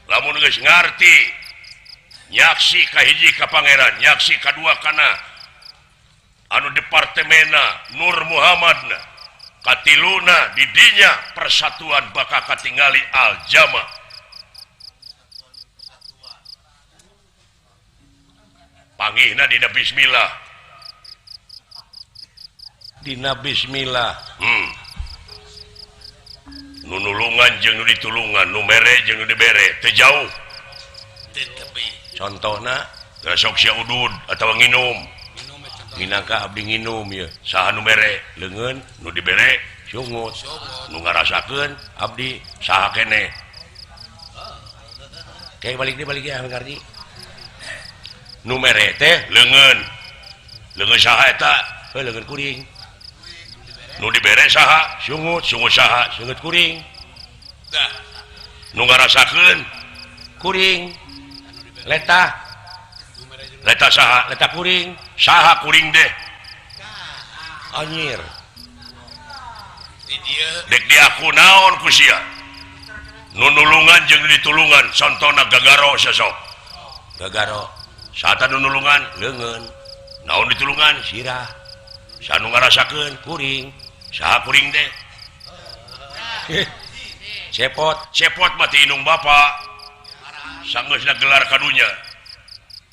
Lamun geus ngarti nyaksi ka hiji ka pangeran, nyaksi kadua kana anu departemena Nur Muhammadna, katiluna di dinya persatuan bakal katingali al-jama. Pangihna dina bismillah. Dina bismillah. Nu nulungan jeung nu ditulungan, nu mere jeung nu dibere, teu jauh. Contohna sok sia udud atawa nginum. Minangka abdi nginum ieu. Saha nu mere? Leungeun nu dibere sungut. Nu ngarasakeun abdi saha keneh. Kayak balik deui balik ya ngarti. Nu mere teh leungeun. Leungeun saha eta? Heuh leungeun kuring. Nu dibere saha? Sungut. Sungut saha? Sungut kuring. Dah. Nu ngarasakeun kuring. Letah. Letah saha? Letah kuring. Saha kuring deh? Anjir. Dek diaku naon ku sia? Nu nulungan jeung ditulungan, contona gagaro sosok. Gagaro. Saha nu nulungan? Leungeun. Naon ditulungan? Sirah. Saha nu ngarasakeun? Kuring. Saha kuring deh? Cepot. Cepot mah ti indung bapa. Sanggeusna gelar kadunya.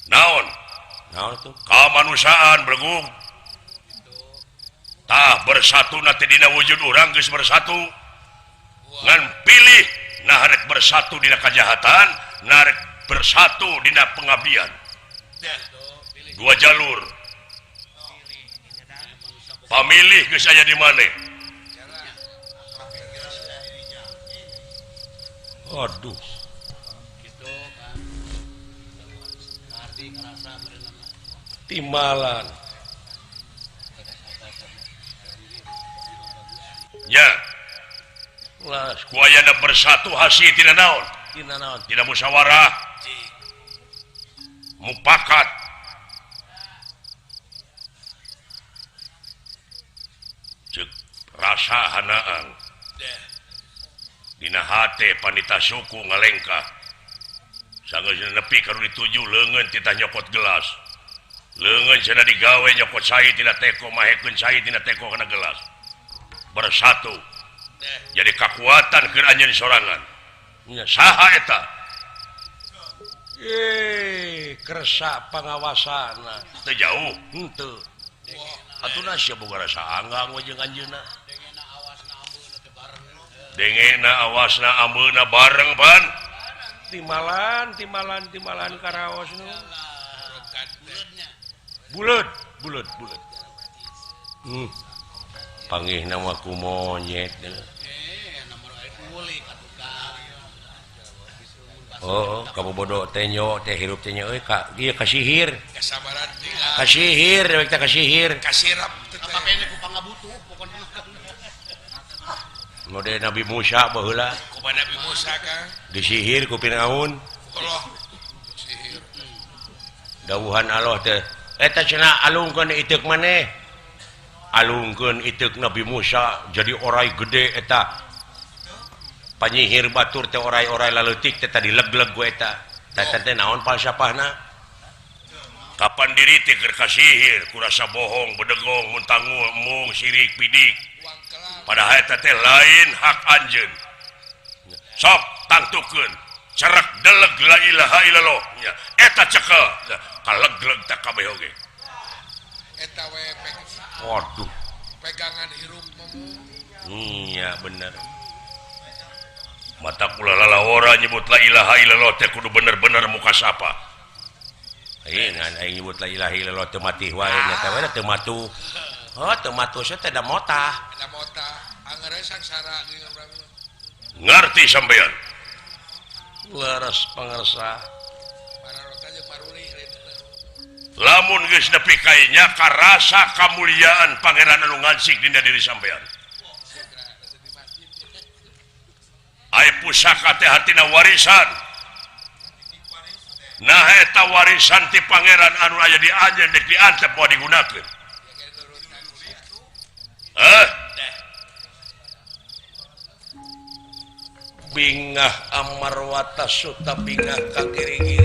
Naon? Naon tuh? Kamanusiaan bergung. Tah bersatu na teh dina wujud urang geus bersatu. Ngan pilih nah rek bersatu dina kajahatan, nah rek bersatu dina pengabdian. Dua jalur. Pamilih geus aya di maneh. Aduh. Timbalan. Ya. Ku ayana bersatu hasil tina naon? Tina naon? Tina musyawarah. Mupakat. Ceuk rasa hanaang. Dina hate panita suku ngalengkah. Sanggeus nepi ka nu dituju leungeun titah nyokot gelas. Leungeun cenah digawe nyokot cai tina teko, mahekeun cai tina teko kana gelas. Bersatu. Jadi kekuatan keur anjeun sorangan. Saha eta? Kersa pangawasana. Teu jauh. Henteu. Atuh sia boga rasa anggang we jeung anjeunna. Dengena awasna ambeuna bareng pan. Timbalan timbalan timbalan karaos nu. Buleud, buleud, buleud. Pangihna mah ku monyet. Oh, kabobodo teh nyo teh hirup teh nya euy ka ieu kasihir. Kasihir, rek teh kasihir. Kasirap teh. Mode Nabi Musa baheula. Kumaha Nabi Musa Kang? Disihir ku Firaun. Allah. Sihir. Dawuhan Allah teh eta cenah alungkeun iteuk maneh. Alungkeun iteuk Nabi Musa jadi orai gede eta. Panyihir batur teh orai-orai laleutik teh tadi leg-leg ku eta. Teh teh naon falsafahna? Kapan diri teh keur kasihir, ku rasa bohong, bedegong, muntangul, embung, sirik, pidik. Padahal eta teh lain hak anjeun. Sok tangtukeun, cerak deleg la ilaha illallah. Nya eta cekel, kalegleg teh kabeh oge. Eta we waduh. Pegangan hirup memu. Iya bener. Mata kula lalawara nyebut la ilaha illallah teh kudu bener-bener muka sapa. Ieu ngan aing nyebut la ilaha illallah teu matih wae nya teh we teu matuh. Oh, teu matuh teh da motah. Da motah, angeur sangsara Ngarti sampean. Leres pangersa. Lamun geus nepi ka nya karasa kamuliaan pangeran anu ngansik dina diri sampean. Ai pusaka teh hartina warisan. Nah eta warisan ti pangeran anu aya di anjeun dek diantep moal digunakeun. Heh? Bingah Amarwata Suta bingah ka Girigi.